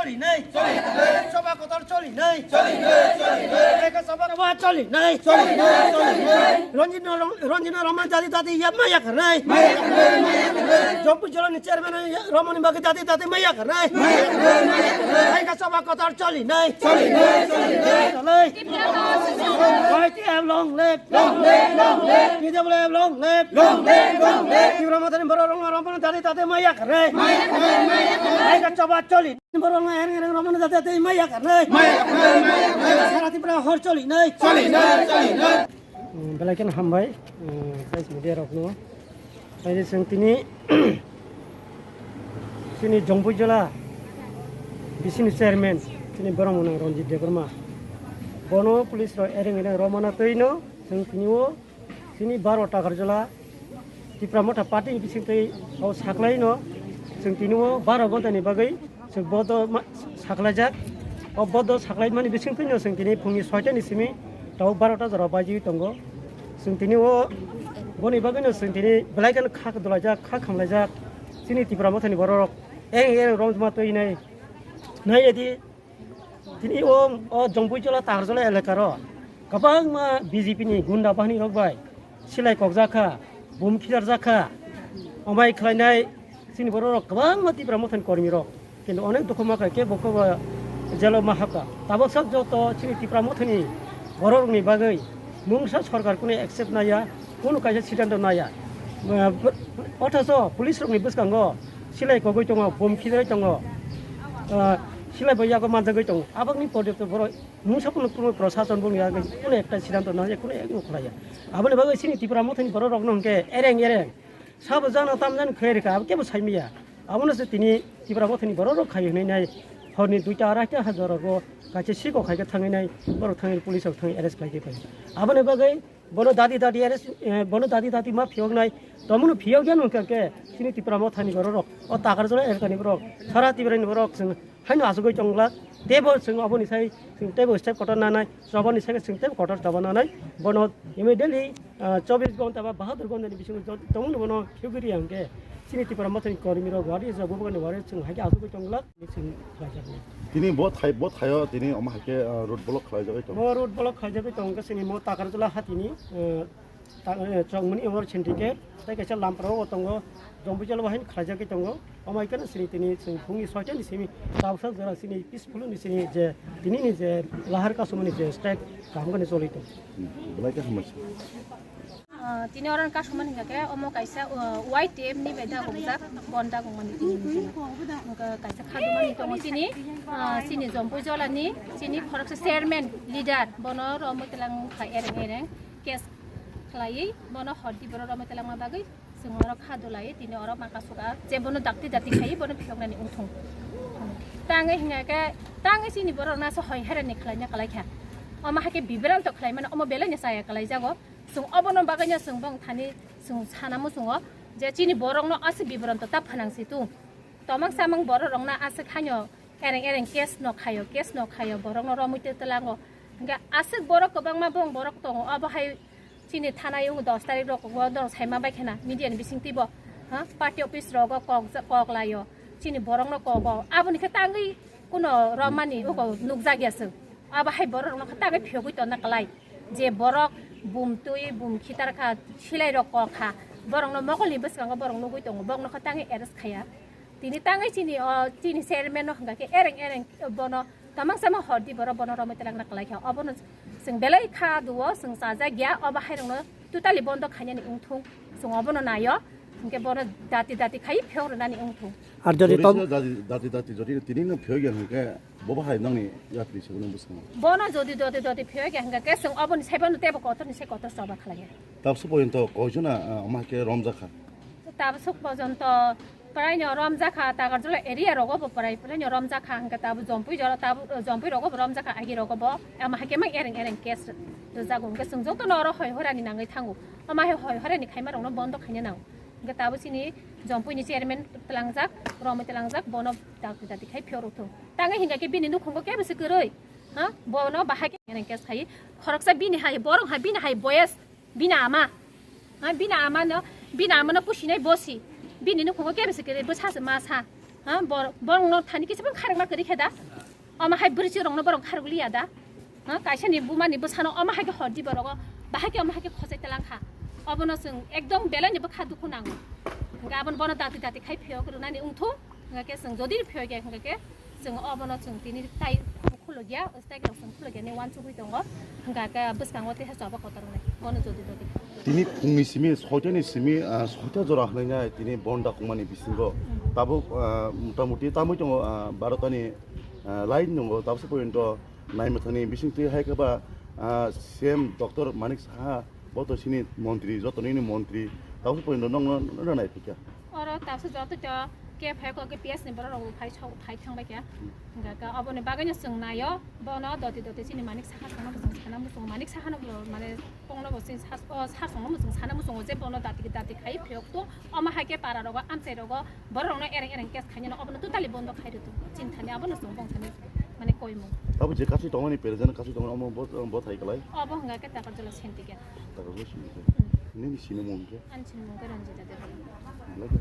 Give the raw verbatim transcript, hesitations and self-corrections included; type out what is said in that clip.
Choli nai. Choli nai. Choba kotor choli nai. Choli nai, choli nai. Eka choba choba choli nai. Choli nai, choli nai. Ronjina Rom-, Ronjina Roma jadi jadi ya maya karnai. Maya karnai, maya karnai. Jompu Jola ni chairman ya Romani bagi jadi jadi maya karnai. Maya karnai, maya karnai. Eka choba kotor choli nai. Choli nai, choli nai. Choli. Y T F long live. Long live, long live. T W F long live. Long live, long live. Tipra Mothani borok rong rong jadi jadi maya karnai. Maya karnai, maya karnai. Eka choba choli. Borok nai ereng ereng romani jate tei maya karnai. Maya karnai, maya karnai. Sara Tripura hor choli nai. Choli nai, choli nai. Hmm, belai kheno hambai, hmm, press media rokno. Taini chwng tini chini Jompuijola bisini chairman chini borok mwnang Ranjit Debbarma. Bono police rok ereng ereng romana twi no chwng tini o Chini baro Takarjala Tipra Motha party ni bisingtwi o saklaino chwng tini o baro ghonta ni bagwi chwng bodo ma-, saklaijak. O bodo saklaimani bisingtwino chwng tini phungni soita ni simi tabuk baro ta jora baijiwi tongo. Chwng tini o boni bagwino chwng tini belai kheno kha dolaijak, kha khamlaijak. Chini Tipra Mothani bororok eng eng romjma twi nai, nai edi. Tini o, o Jompuijola Takarjala elakaro kwbangma B J P ni gunda bahini rok bai silai kokjak kha, bum khitarjak kha, amai khlainai chini borok rok kwbangma Tipra Mothani kormi rok, kintu onek dukhu ma kha kebo kebo jelo ma hapkha. Tabok sak joto chini Tipra Mothani borok rokni bagwi mungsa sorkar kunu accept naya, kunu kaisa siddhanto naya. Othocho police rokni bwskango silai kogwi tongo, bom khijawi tongo, ah, silai bo yago manjagwi tongo. Aboni porjokto borok mungsa phano kunu prosason boni yago kunu ekta siddhanto naya, kunu ekno khlaiya. Aboni bagwi chini Tipra Mothani borok rokno hwnkhe ereng ereng sabo jana tamjani khlai rwkha, abo kebo saimaya. Abono se tini Tipra Mothani borok rok khai hwnwi nai horni duita araita ha jora go kaisa siko khai khe thangwi nai borok thangwi police rok thangwi arrest khlai khe phai. Aboni bagwi Bono dadi dadi arrest, eh, bono dadi dadi ma phiyoknai. Tomono phiyokya nungkha khe chini Tipra Mothani borok rok. O Takarjala elakani borok. Sara Tiprani borok chwng haino achugwi tongla. Tebo chwng oboni sai chwng tebo step kotor nanai. Chobani sai chwng tebo kotor choba nanai. Bono immediately, ah, chobbish ghonta ba bahadur ghonta ni bisingo jot-, tomono bono phiyogwi riyang khe chini Tipra Mothani kormi rok wari jagubani wari chwng hai khe achugwi tongla. Meeting khlaijaknai. Tini bo thai, bo thaio tini omo hai khe, ah, road block khlaijagwi tongo. Bo road block khlaijagwi tongo, chini mo Takarjala hatini, eh, ta-, eh, Chongmani Emergency Centre khe, tei kaisa Lamprao o tongo, Jompuijola bo haino khlaijagwi tongo. Omo hai kheno chini tini chwng phungni soita ni simi tabuksa jora chini peaceful ni chini je tini ni je lahar kasumani je strike kaham kheno choli tongo. Hmm, belai khe hambai se. Ah, tini oro kasumani hingka khe omo kaisa, ah, Y T F ni bai dagokjak, bon dagokmani tini hingka khe. Hingka kaisa khadumani tongo chini, ah, chini Jompuijola ni chini khoroksa chairman leader bono romwi twlang khai ereng ereng case khlaiwi bono hordi borok romwi twlangma bagwi chwng oro khadulaiwi tini oro maka suka je bono dakti dakti khaiwi bono phiyoknani wngthung. Tangwi hingka khe tangwi chini borok nasa hoi herani khlaina kalaikha. Omo hai khe biberal to khlaimani omo belai ni chaya kalaijago. Chwng obono bagwino chwng bong thani chwng sana muchungo je chini borokno aswk biboronto ta phanang si tung. Tomang samang borok rokno aswk haino ereng ereng case no khaio, case no khaio, borokno romwi twi tlango. Hingke aswk borok kwbangma bong borok tongo, obo hai chini thanai wng dos tarik rok o norok saima bai khena media ni bising twibo, ha, party office rogo kok, kok laio, chini borokno kogo, aboni khe tangwi kuno romani uko nukjakya chwng. Abo hai borok rokno khe tangwi phiyogwi tonna kwlai. Je borok bum twi, bum khitar kha, silai rok kok kha, borokno mokol ni bwskango borok nugwi tongo, borokno khe tangwi arrest khaiya. Tini tangwi chini o, chini chairman no hwnkha khe ereng ereng bono tamang sama hordi borok bono romwi twlangna kwlai kha. Obono chwng belai kha duo, chwng chajak ya, obo hai rokno totally bondo khainani wngthung, chwng obono naio. Hwnkhe bono dati dati khai phiyok rwnani wngthung. Ar jodi Jodi tom- se dati, dati, dati jodi tini no phiyok ya hwnkhe bo bahai nangni yatri se bono bwskango. Bono jodi doti doti phiyok ya hwnkhe khe chwng oboni sai bono teibo kotor ni sai kotor choba khlai ya. Tabso porjonto koijona, ah, omo hai khe romjakha? Tabso porjonto prai no romjakha, Takarjala area rogo bo prai, prai no romjakha hwnkhe tabo Jompui jora, tabo, Jompui rogo bo romjakha, agi rogo bo. Omo hai khe mang ereng ereng case rwjago hwnkhe chwng joto no oro hoi horani nangwi thango. Omo hai hoi horani khaima rokno bondo khaina nango. Hingke tabuk chini Jompui ni chairman twlangjak, romwi twlangjak, bono dakti dakti khai phiyok rok thung. Tangwi hingka khe bini nukhungo kebo se kwrwi, ha? Bono bahai khe nang case khai, khoroksa bini hai, borok hai bini hai boyes, bini ama, ha? Bini ama no, bini ama no pusinai bosi, bini nukhungo kebo se kwrwi, bwsa se ma sa. Ha, bor-, borokno thani kisa phano kharokma kwrwi khe da? Omo hai bwrwi chwrwngno borok kharok liya da? Ha, kaisani bumani bwsano omo hai khe hor di borok, bahai khe omo hai khe khosai talang kha. Obono chwng ekdom belai ni bwkha dukhu nango. Hwnkhe abono bono dati dati khai phiyok rwnani wngthung. Hwnkhe chwng jodi phiyok ya hwnkhe chwng obono chwng tini tai khuluk ya, style rok chwng khuluk ya ni wansugwi tongo. Hwnkhe bwskango teisa choba kotor wngnai. Bono jodi jodi. Tini phungni simi, soitani simi, ah, soita jora hwnwi nai tini bon dakungmani bisingo. Hmm. Tabuk, ah, motamuti tamwi tongo, ah, barotani, ah, line tongo, tabukse porjonto naimwthangni bisingtwi hai khe ba, ah, C M Doctor Manik Saha, bo to sini montri, joto nini montri, tabukse porjonto nokno, nokno naiphikha. Oro tabukse joto to khe phai kok khe P S ni borok rok phai sok, phai thang bai kha. Hmm. Hwnkhe aboni bagwino chwng naio, bono doti doti chini Manik Saha songno bo chwng sana muchungo, Manik Saha no bo mane Kongno bo sini sas-, o, sasongno muchung sana muchungo je bono dati dati khai phiyok to, omo hai khe para rogo, amchai rogo, borok rokno ereng ereng case khainano obono totally bondo khai rwtong. Chini thani abono chwng bong thani mane koimung. Abo je kasu tongmani, present kasu tongmani, omo bo, bo thai kalai. Obo hwnga khe Takarjala Senti khe. Takarjala Senti khe. Hmm. Nini sinimung khe? Ani sinimung khe Ranjita Debbarma. Belai khe?